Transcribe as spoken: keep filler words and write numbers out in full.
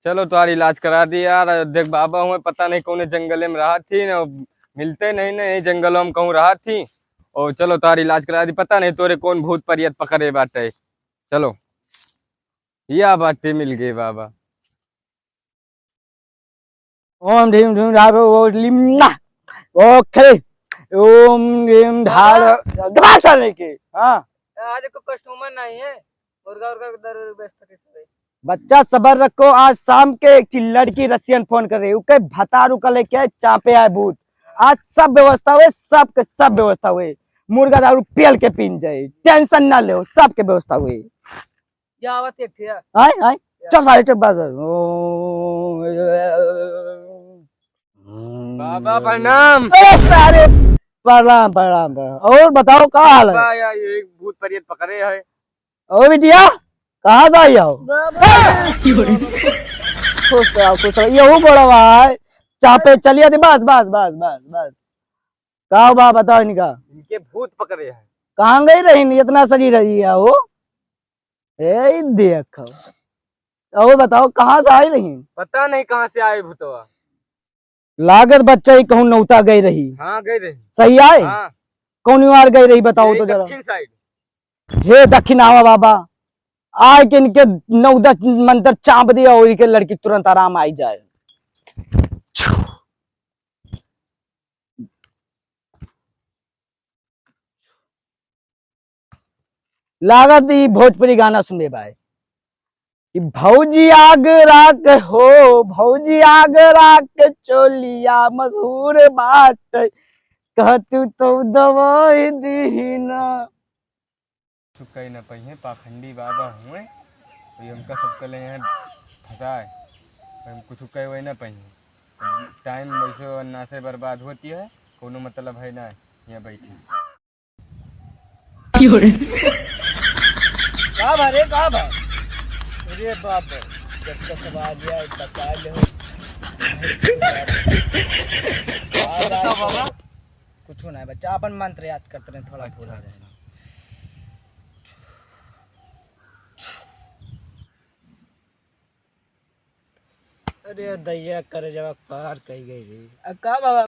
चलो, तोहार इलाज करा दी यार। देख बाबा हुए, पता नहीं कौने जंगले में रहत ही ना, मिलते नहीं ना, यही जंगलों में कहूँ रहत ही। और चलो, तोहार इलाज करा दी, पता नहीं तोरे कौन भूत परियत पकड़े बाटे। चलो, या बाटे, मिल गए बाबा। ओम ढीम ढूम ढारो ओ लिम ना। ओखे। ओम ढीम ढारो। बाबा। दबा साले के। हाँ। आज को कस्टमर नहीं है। मुर्गा उर्गा के दर बेचता कैसे भाई? बच्चा सबर रखो, आज शाम के एक ठी लड़की रसियन फोन कर रही, उके भतारू का लेके आए, चापे आए भूत। आज सब व्यवस्था हुए, सब के सब व्यवस्था हुए। मुर्गा दारू पियल के पीन जाए, टेंशन ना ले, सब के व्यवस्था हुए। या आवत एक ठे। आय, आय। चल सारे, चल, बस, बस। ओ, बाबा प्रणाम। अरे सारे, प्रणाम, प्रणाम, प्रणाम। और बताओ, का हाल है? बाबा, या ये भूत परियत पकड़े है। ओ बिटिया, कहाँ से आई हो? बाबा। खुश रहो, खुश रहो। यहू बड़ा भाई, चापे चलिए थे, बस, बस, बस, बस, बस। का बा, बताओ इनका। इनके भूत पकड़े हैं। कहाँ गई रही, इतना सजी रही है वो? ए, ई देखो। और बताओ, कहाँ से आई रही? पता नहीं कहाँ से आए भूतवा। लागत बच्चा ही कहूँ नौता गई रही। हाँ, गई रही। सही आए? हाँ। कौन वार गई रही, बताओ यही तो जरा। दक्षिण side। हे दक्षिण आवा बाबा, आए के इनके नौ दस मंत्र चाप दिया और इनके लड़की तुरंत आराम आई जाए। लागत ई भोजपुरी गाना सुनबे बाय। कि भौजी आगरा के हो, भौजी आगरा के चोलिया मशहूर बाटे, कहतू तो दवाई दीना। कुछ कह न पइहें, पाखंडी बाबा हुए, तो ये हमका सबके ले यहाँ फंसाए, हम कुछ कह वही न पइहें। टाइम वैसे अन्ना से बर्बाद होती है, कोनो मतलब है ना यहाँ बैठी। का भा रे, का भा? अरे बाप रे, जब तक सब आ गया, बता ले हो। का बाबा? कुछ ना है बच्चा, अपन मंत्र याद करते रहे, थोड़ा अच्छा, भूल अच्छा। अरे दैया, करेजवा पार कही गई रे। अब का बाबा,